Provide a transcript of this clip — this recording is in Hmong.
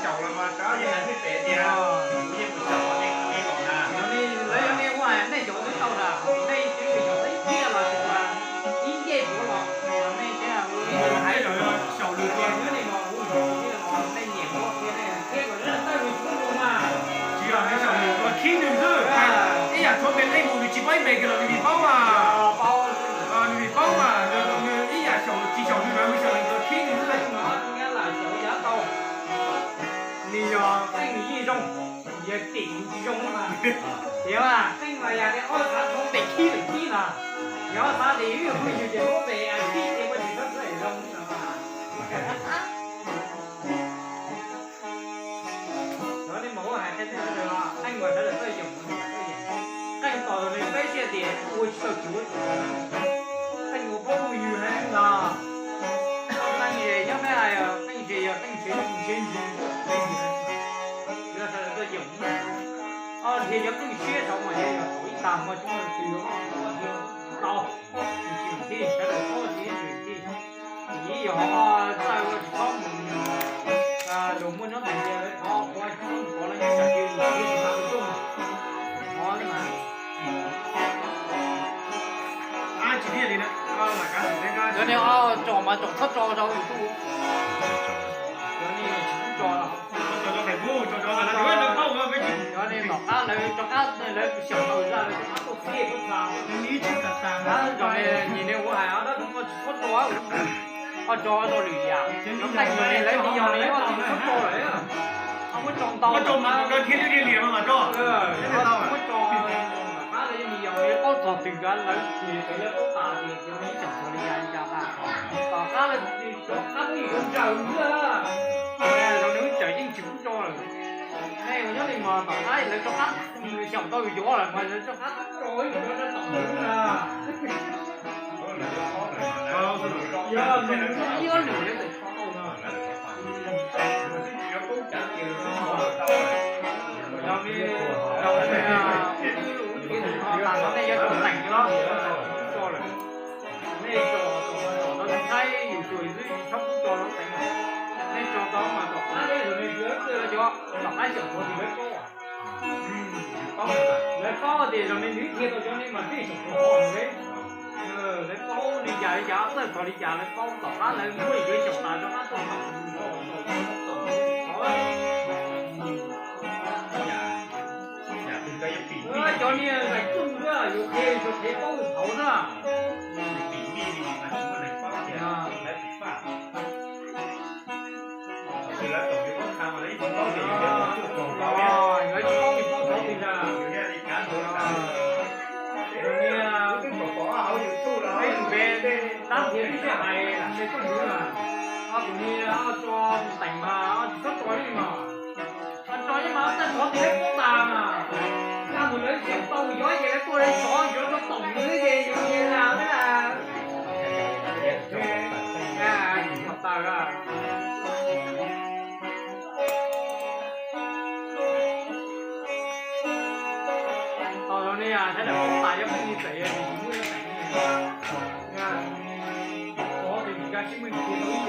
Xyaum los mas sab yeej hais pem tias kuv yeej mus xyaum nej kwv tij los na. Yog nej, lawv yog nej ua nej xyaum twb tau na, nej twb xyaum ib pliag los sis mas ib ncej puav los nej thiab, xyaum lwm tus, nej nyiam ua thiab nej thiab kom lawv tawj lus txhua tus mas. Tsis yog nej xyaum lwm tus khib nws xwb, ib yam tshuav npe qij mus nws tsis paub ib npe kiag los nws vim paub mas. Nws vim paub mas, nws ib yam xyaum tsis xyaum nws, nws xyaum lwm tus khib nws xwb. Nws yog qeej nws yeej zoo, yog tim nws tsis zoo mas. Tias mas qeej mas yog tias ob xav txhoov pem khib lwm khib mas, yog ob xav tias yus phooj ywg ces muab pem khib ces ua tsis txhob txhob zoo no mas. Cov nej mus hais qhia txhua tus, qeej mas sawv daws txawj yoom, qeej tos nws peb siab tias ua tsis tau tsuav, qeej ua paub ua yus heev los. Qeej nyob peb hais qeej tsis yog qeej tsev, qeej tsev ntsis, qeej yus heev. Yog sawv daws txawj yoom, ob dhia cov qeej siab saud mas yog yog tau ib tag hmo coob leej twg tau, tsis txij sawv daws paub txiv tsis txij. Ib yog txawj ua tsis txhob mus, luag muaj nyob ntawd lawv thov qhuav tsis txhob mus qhov lawv nyob tsam cia mus txiv tsis tau tus rooj thov na. Cov nej tso mas tso txhob tso rau YouTube. Cov nej tsis pub tso, cov nej tom qab lawv rov qab lawv xyaum tau zaj lawv rov qab tuaj txhij tuaj txhas. Cov nej nyiam nej ua hais dab tsi muaj tsis txhob tso, ho tso rau lwm yam. Cov qeej no lawv me nyuam lawv ho tsis txhob tso lawm. Ho muab tso ntau, muab tso tom qab lawv me nyuam lawv paub txog twg lawv, lawv paub tas tias cov nej xyaum txog li cas li cas tas. Tom qab lawv rov qab muab yus cov ntsaws xwb. Zoo li lub cawm yeej tsis pub tso lawm. Nej ua nyob li mas tom qab lawv rov qab xyaum tau yus cov lawm mas lawv rov qab tso ib yam rau tom ntawd na. Yog nws ib ob lwm lawv txawm tso tau no. Zoo li, zoo li, ub, ub, ub, tas no nej yuav tso teem los tso lawm. Nej tso, tso, tso tau ntxhais yus xyuas xwb tsis txhob pub tso lub teev. Nej tso tau mas tom qab lawv, lawv, lawv, lawv cov tom qab xyaum qhuav ces lawv paub. Lawv paub tias zoo li nws qhia tau cov nej mas nej xyaum qhuav qhov lawv, lawv paub li cas li cas txawj qhov li cas lawv paub tom qab lawv muab yus cov xyaum tas rov qab tuaj. Cov niag zais txuj xwb yuav qhia, yuav qhia paub lwm qhov na. Lawv tsis paub ces paub txog twg na. Peb tus peb tab thiab twb hais nws txuj xwb na. Ob tug niag tso teem mas tsis txhob tso li mas. Tso yeej mas txawj qhov twg lawv paub tas mas. Tag mus lawv xyaum tau yuav ces lawv tuaj lawv xyov yuav rau tom nws ces yus ces lam xwb na. Kom taws a. Tos zoo li sawv daws paub tas yog pheej li txawm yog tsis muaj teem. Qhov twg nws kav tsij muaj nws qhia tau ib